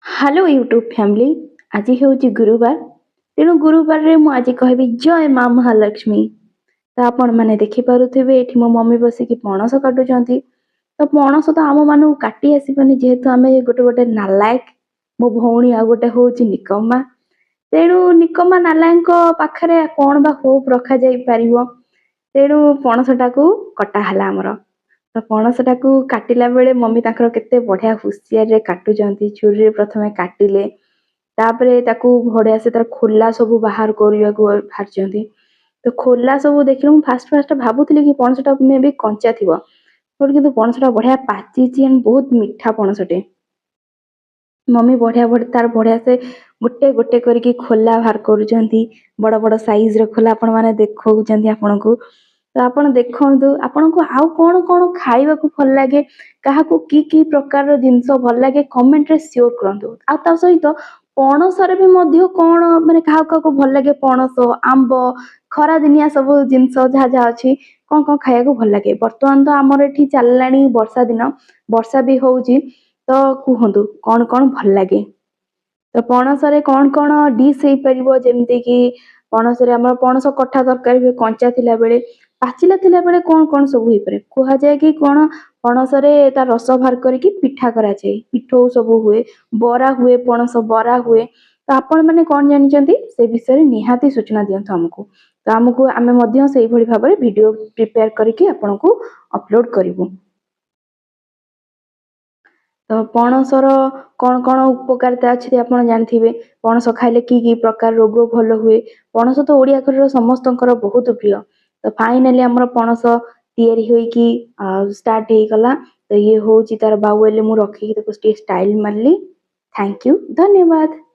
Hello YouTube family, ଆଜି ହେଉଛି ଗୁରୁବାର। ତେଣୁ ଗୁରୁବାରରେ ମୁଁ ଆଜି କହିବି ଜୟ ମା ମହାଲକ୍ଷ୍ମୀ। ତ ଆପଣମାନେ ଦେଖିପାରୁଥିବେ, ଏଠି ମୋ ମମି ବସିକି ପଣସ କାଟୁଛନ୍ତି। ତ ପଣସ ତ ଆମମାନଙ୍କୁ କାଟି ଆସିବନି, ଯେହେତୁ ଆମେ ଗୋଟେ ଗୋଟେ ନାଲାୟକ, ମୋ ଭଉଣୀ ଆଉ ଗୋଟେ ହଉଛି ନିକମା। ତେଣୁ ନିକମା ନାଲାୟକଙ୍କ ପାଖରେ କଣ ବା ହୋପ୍ ରଖାଯାଇ ପାରିବ? ତେଣୁ ପଣସଟାକୁ କଟା ହେଲା ଆମର। ତ ପଣସଟାକୁ କାଟିଲା ବେଳେ ମମି ତାଙ୍କର କେତେ ବଢିଆ ହୁସିଆରରେ କାଟୁଛନ୍ତି। ଛୁରୀରେ ପ୍ରଥମେ କାଟିଲେ, ତାପରେ ତାକୁ ବଢିଆ ସେ ତାର ଖୋଲା ସବୁ ବାହାର କରିବାକୁ ବାହାରିଛନ୍ତି। ତ ଖୋଲା ସବୁ ଦେଖିଲେ ମୁଁ ଫାଷ୍ଟ ଫାଷ୍ଟ ଭାବୁଥିଲି କି ପଣସଟା ମେ ବି କଞ୍ଚା ଥିବ, ବଟ୍ କିନ୍ତୁ ପଣସଟା ବଢିଆ ପାଚିଛି ଆଣ୍ଡ ବହୁତ ମିଠା ପଣସଟେ। ମମି ବଢିଆ ବଢିଆ ତାର ବଢିଆ ସେ ଗୋଟେ ଗୋଟେ କରିକି ଖୋଲା ବାହାର କରୁଛନ୍ତି। ବଡ ବଡ ସାଇଜର ଖୋଲା ଆପଣ ମାନେ ଦେଖଉଛନ୍ତି ଆପଣଙ୍କୁ। ତ ଆପଣ ଦେଖନ୍ତୁ, ଆପଣଙ୍କୁ ଆଉ କଣ କଣ ଖାଇବାକୁ ଭଲ ଲାଗେ, କାହାକୁ କି କି ପ୍ରକାରର ଜିନିଷ ଭଲ ଲାଗେ, କମେଣ୍ଟରେ ସିଓର କରନ୍ତୁ। ଆଉ ତା ସହିତ ପଣସରେ ବି ମଧ୍ୟ କଣ ମାନେ କାହାକୁ କାହାକୁ ଭଲ ଲାଗେ, ପଣସ, ଆମ୍ବ, ଖରା ଦିନିଆ ସବୁ ଜିନିଷ ଯାହା ଯାହା ଅଛି, କଣ କଣ ଖାଇବାକୁ ଭଲ ଲାଗେ। ବର୍ତ୍ତମାନ ତ ଆମର ଏଠି ଚାଲିଲାଣି ବର୍ଷା ଦିନ, ବର୍ଷା ବି ହଉଛି। ତ କୁହନ୍ତୁ କଣ କଣ ଭଲ ଲାଗେ। ତ ପଣସରେ କଣ କଣ ଡିସ୍ ହେଇପାରିବ? ଯେମିତି କି ପଣସରେ ଆମର ପଣସ କଠା ତରକାରୀ ହୁଏ କଞ୍ଚା ଥିଲା ବେଳେ। ପାଚିଲା ଥିଲା ବେଳେ କଣ କଣ ସବୁ ହେଇପାରେ? କୁହାଯାଏ କି କଣ ପଣସରେ ତା ରସ ବାହାର କରିକି ପିଠା କରାଯାଏ, ପିଠଉ ସବୁ ହୁଏ, ବରା ହୁଏ, ପଣସ ବରା ହୁଏ। ତ ଆପଣ ମାନେ କଣ ଜାଣିଛନ୍ତି ସେ ବିଷୟରେ ନିହାତି ସୂଚନା ଦିଅନ୍ତୁ ଆମକୁ। ତ ଆମକୁ ଆମେ ମଧ୍ୟ ସେଇଭଳି ଭାବରେ ଭିଡିଓ ପ୍ରିପେୟାର କରିକି ଆପଣଙ୍କୁ ଅପଲୋଡ କରିବୁ। ତ ପଣସର କଣ କଣ ଉପକାରିତା ଅଛି ଆପଣ ଜାଣିଥିବେ। ପଣସ ଖାଇଲେ କି କି ପ୍ରକାର ରୋଗ ଭଲ ହୁଏ? ପଣସ ତ ଓଡିଆ ଘରର ସମସ୍ତଙ୍କର ବହୁତ ପ୍ରିୟ। ତ ଫାଇନାଲି ଆମର ପଣସ ତିଆରି ହୋଇକି ଷ୍ଟାର୍ଟ ହେଇଗଲା। ତ ଇଏ ହଉଛି ତାର ବାଉଏଲ, ମୁଁ ରଖିକି ତାକୁ ଟିକେ ଷ୍ଟାଇଲ ମାରିଲି। Thank you, ଧନ୍ୟବାଦ।